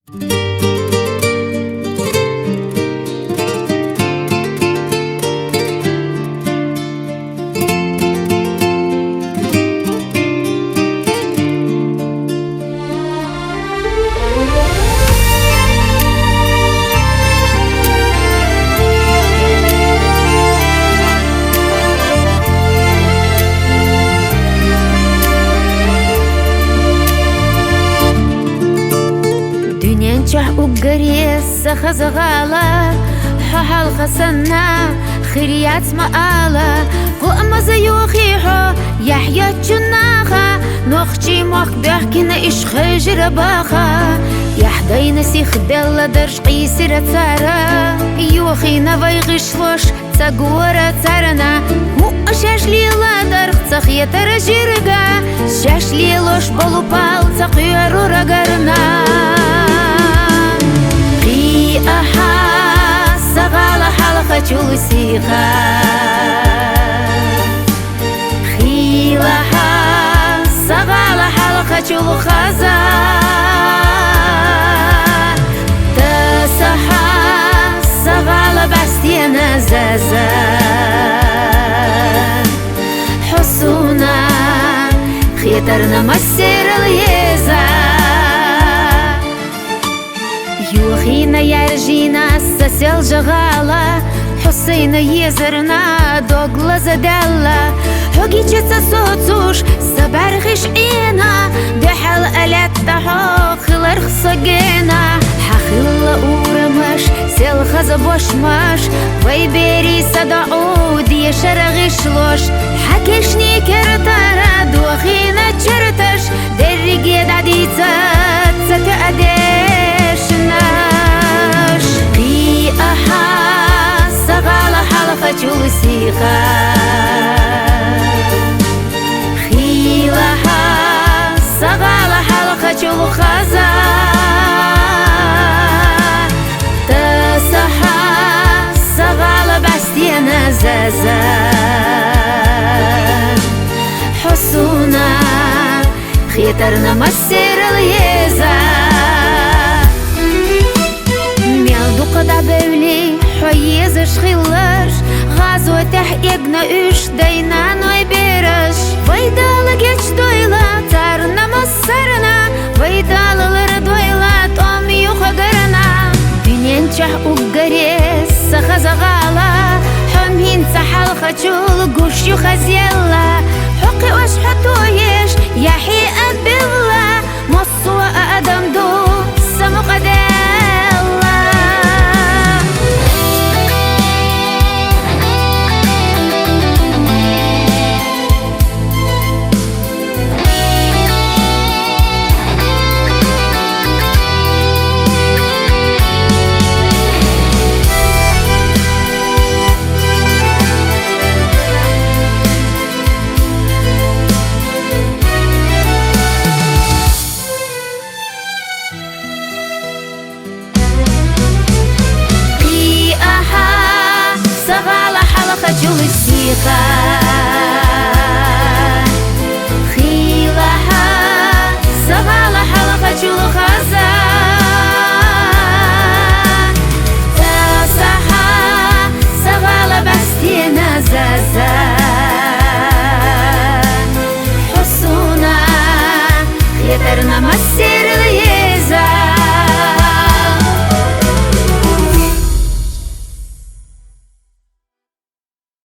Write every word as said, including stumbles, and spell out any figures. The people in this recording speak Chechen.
Дуьнен чу уггаре са хаза гӀала, хьо хьалха санна, хир яц ма ала. Къу маза йохий хьо, яхьъяьчун наха, нохчий мохк бехкина иш хьежира баха. Яхь дайна сих белла дарж къийсира цара, йохийна вай гӀишлош ца гора царна. ХӀуъа шаьш лела дарх ца хетара жирга, шаьш лелош болу пал ца кхоьрура гарна. Кхиахьа са гӀала хьалхачул сиха, хилахьа са гӀала хьалхачул хаза. Тасахьа са гӀала бӀаьстена заза, хьо суна хетарна массерал еза. Йохийна яьржийна са селжа гӀала, хьо сайна езарна дог лазадаьлла. Хьо гича ца соцуш са бӀаргаш Ӏена, дуьхьал а лаьтта хьо хиларх со гена. Хьан хилла урамаш, сел хаза бошмаш, вай берий са доӀу дешара гӀишлош. Хьан кешний кертара дохийна черташ, дерриге дӀадийца ца тоьа дешнаш. Кхиахьа са гӀала хьалхачул сиха, хилахьа са гӀала хьалхачул хаза. Тасахьа са гӀала бӀаьстена заза, хьо суна хетарна массерал еза. Мел дукха дӀабевли хьо езаш хиларш, гӀазотехь эгна уьш дай-наной бераш. Вай Дала гечдойла царна массарна, вай Дала лардойла тӀом юха гарна. Дуьнен чу уггаре са хаза гӀала, хьо хӀинца хьалхачул гуш ю хазъелла. Хьо кхиош, хьо тоеш, яхье а бевлла, массо а адам ду са мукъадаьлла. Кхиахьа са гӀала хьалхачул сиха,